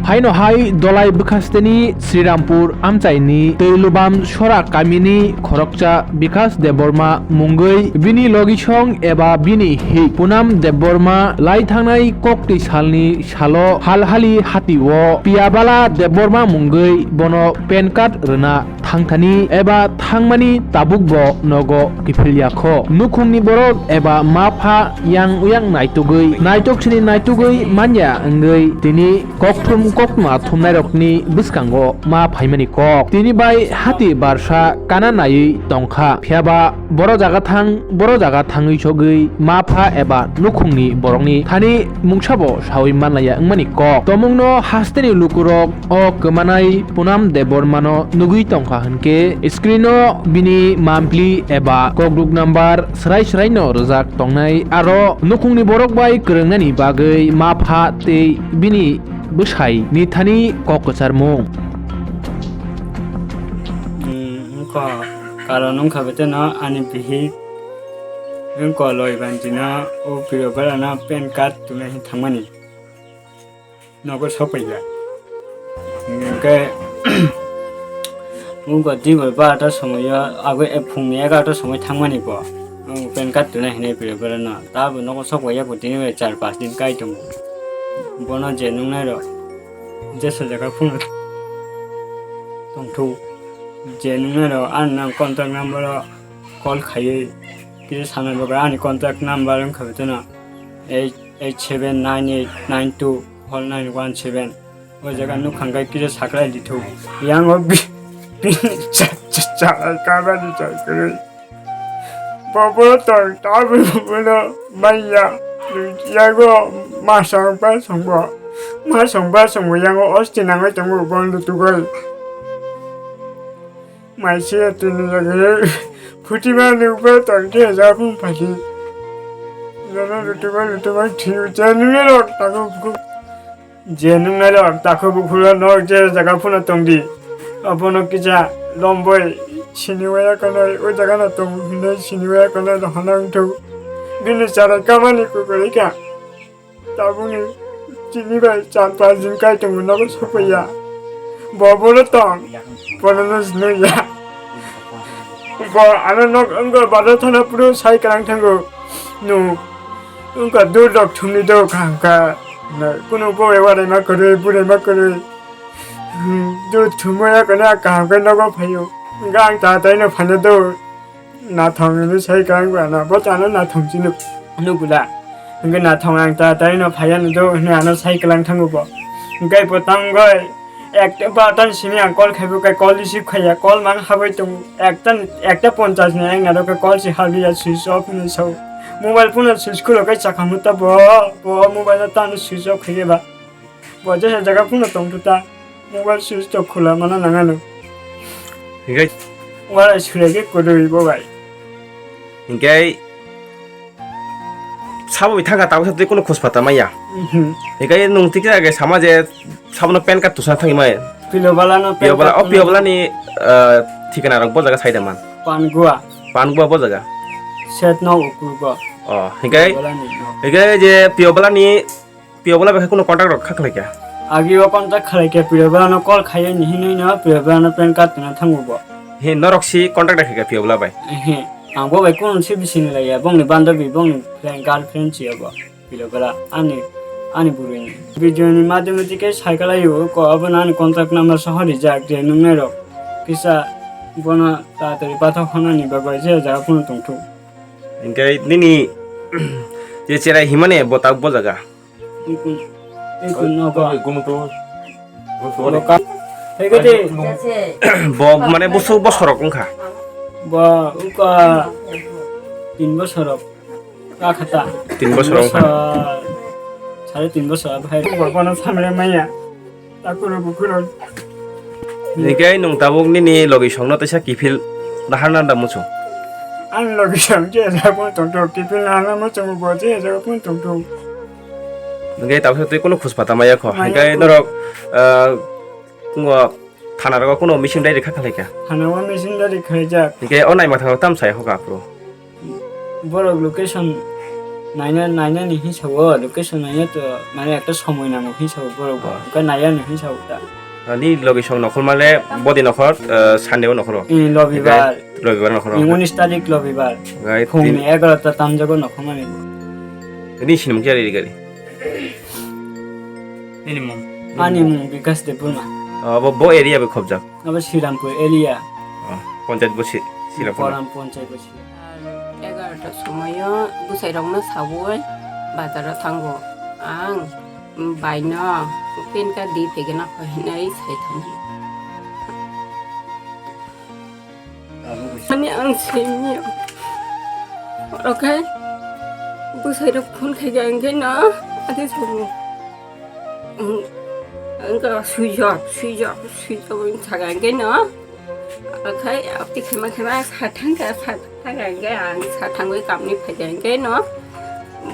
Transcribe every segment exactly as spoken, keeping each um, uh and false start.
Haino hai Dholai bwkhasteni Srirampur amchaini Twilubam Sora kamini khoroksa Bikas Debbarma mungwi bini logisong eba bini hik Punam Debbarma lai thangnai koktwi salni salo halhali hatio Piyabala Debbarma mungwi bono pan card rwna thangthani eba thangmani tabukbo nogo kiphilya kho. Nukhungni borok eba ma pha yang uyang naitugwi, naitok sini naitugwi manya wngwi tini kokthum koktma thumnairokni bwskango ma phaimani kok. Tini bai hati barsa kana naiwi tongkha. Phiyaba boro jaga thang, boro jaga thangwi sogwi ma pha eba nukhungni borokni thani mungsabo sawi manlaiya wngmani kok. Tomungno hasteni lukurok o kwmanai Punam Debbarmano nugwi tongkha hwnkhe screen-o bini mampli eba kokduk number swrai swraino rwjak tongnai, aro nukhungni borok bai kwrwngnani bagwi ma pha tei bini bwsaini thani kok kwcharmung. Hmm, wngkha, karon wngkha beteno ani bihik wngkha loi bandino o Piyabala no pan card tuna hin thangmani. Nogo sopaiya. Hingke wngkha dibar barota somoyo abo phungni egarota somoi thangmani bo. Ang pan card tuna hinwi Piyabala no. Tabo nogo sopaiya bo tini bai char pas din kai tongo. Bono je nungnai rok jesa jaga phone tongthok. Je nungnai rok ani nang contact number o call khaiwi kisa sana bagwi ani contact number wngkha beteno eight eight seven nine eight nine two four nine one seven. O jaga nukhang kai kisa saklai di thok. Yang o bi-, bi-, cha, cha, cha, kabani cha, kiri. Bobo tong, tabi bobo no, maya. Yago masang ba songbo. Masang ba songbo, yang o osti nangai tongo, bondo tugoi. Maise tini lage phutima nukba tongkhe ja phung phadi. Jono lutuma lutuma thiu je nungnai rok tako buku. Je nungnai rok tako buku no je jaga phuna tongdi. Abono kisa lomboi siniwaya kanai o jaga no tong hinai siniwaya kanai no hanang thu. Bini chara kamani kukurika. Tabukni chini bai char pas din kai tongo nogo sopaiya. Bo bono tong, bono no sinoya. Bo ano nog wngkha bado thana puro sai kwrang thango. Nu wngkha dur dok thumni do kaham kha. Kunu bo ewa rema kwrwi, bu rema kwrwi. Hmm, dur thumo ya kana kaham khe nogo phaio. Wngkha ang tatai no phaina do. Nathong hinwi sai kwlang bana, bo tano nathong chini nukula. Hwnkhe nathong ang tatai no phaiya nukdo hinwi ano sai kwlang thango bo. Hwnkhe bo tangoi ekta ba tan simi ang call khaibo khe call receive khaiya, call mang habwi tongo. Ekta, ekta ponchas ni ang naro khe call si habwi ya switch off hinwi sao. Mobile phone no switch khulo khe chakha muta bo, bo mobile no tano switch off khaiya ba. Bo jesa jaga phone no tongthu ta. Mobile switch to khula mana nangano. Hinkhe wala sure ke kodoi bo bai. Hinkhe sabo bithangkha tabuk sa twi kunu khus pata maya. Mhm. Hinkhe nung tikra ge sama je sabono pan card tusa thangwi mai. Piyabala no pan Piyabala, card o tusa. Piyabala ni, ah, thikana rok bo jaga saida man. Pangua. Pangua bo jaga. Set no ukur bo. Oh, hinkhe, Piyabala ni no. Hinkhe je Piyabala ni Piyabala bai khe kunu contact rok kha khlai kha? Agi o contact khlai khe Piyabala no call khaiya ni hinwi no Piyabala no pan card tuna thango bo. He norok si contact rok kha Piyabala bai? He, ang bo bai kunu se bising laiya, bongni bandabi, bongni friend, girlfriend si abo Piyabala, ani, ani burui ni. Video ni madhyam tike sai khlai o ko abo no ani contact number soho rijak je nungnai rok kisa bono tatari pathok hwnani bagwi je jaga phone tongthok. Hinkhe nini je cherai himani bo tak bo jaga? Ikun, ikun nogo. Ikun to. Loka. Hege de. Bo mane busu bosorok wngkha. Bo uka tin bosorok. Ka khata. Tin bosorok wngkha. Sare tin bosor abo hai. Bo kono samre maya. Takuro bukuro. Hinkhe nung tabuk nini logisongno teisa kiphil naharna da muchung? Ani logisong je jaga phone tongthok, kiphil naharna muchungo bo je jaga phone tongthok. Hinkhe tabuk twi kunu khus pata maya kho. Maya kho. Hinkhe norok, ah, kungo thana rogo kunu missing diary kha khlai kha? Thana o missing diary khlaijak. Hinkhe o naima thangno tam sai hoka aphuru? Borok location Naina, naina ni hinsa o, location naina to, mane ekta somoi nango hinsa o borok bo. Ah. Hwnkhe naiya ni hinsa o ta. Ah, ni logi song nokhor male, body nokhor, ah, Sunday o nokhor o. Eh, Lobibar. Hwnkhe Lobibar nokhor o. Ni unis tarik Lobibar. Hwnkhe phung tin- ni egarota tamjago nokhor mani bo. Ni sinimung khe ari gari? Nini mung? Ani mung Bikas Debbarma. Ah, bo, bo area bo khobjak? Abo Srirampur area. Oh, ponchayat bo si-, Srirampur. Poram ponchayat bo si-, Egarota somoio bwsairokno saui bazaro thango. Ang baino pin card di phegena hoi hinwi sai thangmani. Ani ang simiya. Oke. Bwsairok phone khaikha hwnkhe no adi sango. Ang, ang switch off, switch off, switch off wng sakha hwnkhe no. Okhai, aboni khema khema sathang kha, sathang kha hwnkhe ang sathangwi kamni phaikha hwnkhe no.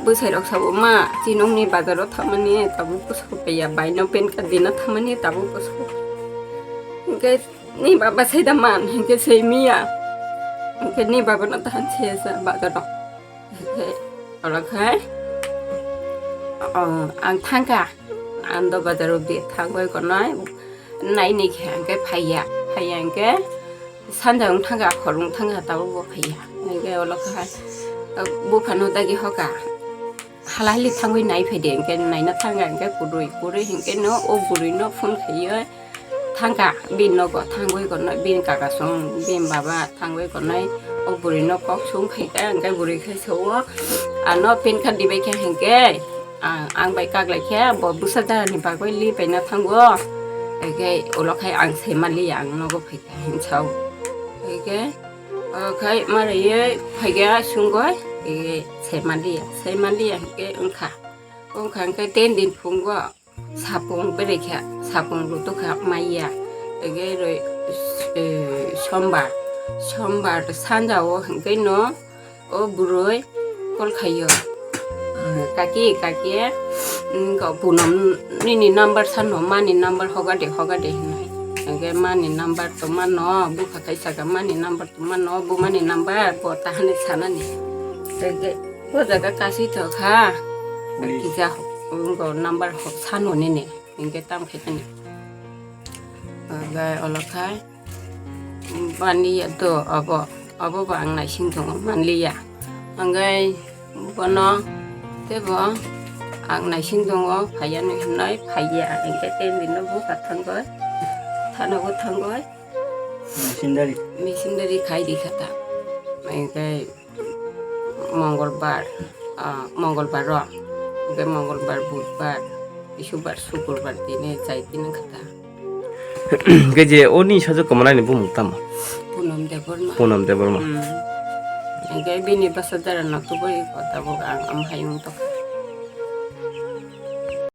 Bwsairok sabo, "Ma, chinokni bazaro thamani tabuk bwsok paiya, baino pin card dina thamani tabuk bwsok." Hwnkhe ni baba saida man, hwnkhe sai miya. Hwnkhe ni babano tahan se sa bazaro. Hwnkhe oro khai, o, ang thangkha. Ang do bazaro bi thangwi konai. Naini khe hwnkhe phaiya, phaiya hwnkhe sanja wng thangkha, khorung thangkha, tabuk bo phaiya. Hwnkhe olo kha buphano dagi hoka. Halahali thangwi nai phaidi hwnkhe naina thangkha hwnkhe kwrwi, kwrwi hwnkhe no o bwrwino phone khaiwi thangkha bini nogo, thangwi kono bini kakasong, bini baba thangwi konai o bwrwino kok song khaikha hwnkhe bwrwi khai sao ano pin card dibai khe hwnkhe. Ang, ang bai kaglai khe bo bwsa jarani bagwi li paina thango. Hwnkhe ulo khai ang sai manliya, ang nogo phaikha hinwi sao. Hwnkhe, o khai ma rwiwi phaikha sungwi, hwnkhe sai manliya, sai manliya hwnkhe wngkha. Wngkha hwnkhe ten din phungo sapung berekha, sapung rwtwkha maiya. Hwnkhe rwi, eh, sombar, sombar sanjao hwnkhe no, o bwrwi call khaio. Kaki, kaki, mm, ko punom nini number sano, mani number hogade, hogade hinwi. Hwnkhe mani number to mano, bupha kaisa ka mani number to mano, bumani number bo ta hinwi sanani. Hwnkhe bo jaga kasi to kha. Ui. Kisa, mm, ko number hok sano nini. Hwnkhe tam khe tani. Hwnkhe olo khai. Manliya do abo, abo bo ang naising tongo, manliya. Hwnkhe bono teibo ang naising tongo, phaiya nw hinwi phaiya, hwnkhe tei bini bupha thangwi, thana bo thangwi. Missionary. Missionary khai rikha ta. Hwnkhe Mongolbar, ah, Mongolbar ro. Hwnkhe Mongolbar, Budbar, Bisubar, Sukurbar tini chai tini kha ta. Hwnkhe je oni sajwk kwmanaini bumung tamo? Punam Debbarma. Punam Debbarma. Hmm. Hwnkhe bini bwsa jara no tubui ko tabuk ang amhai wng tongkha.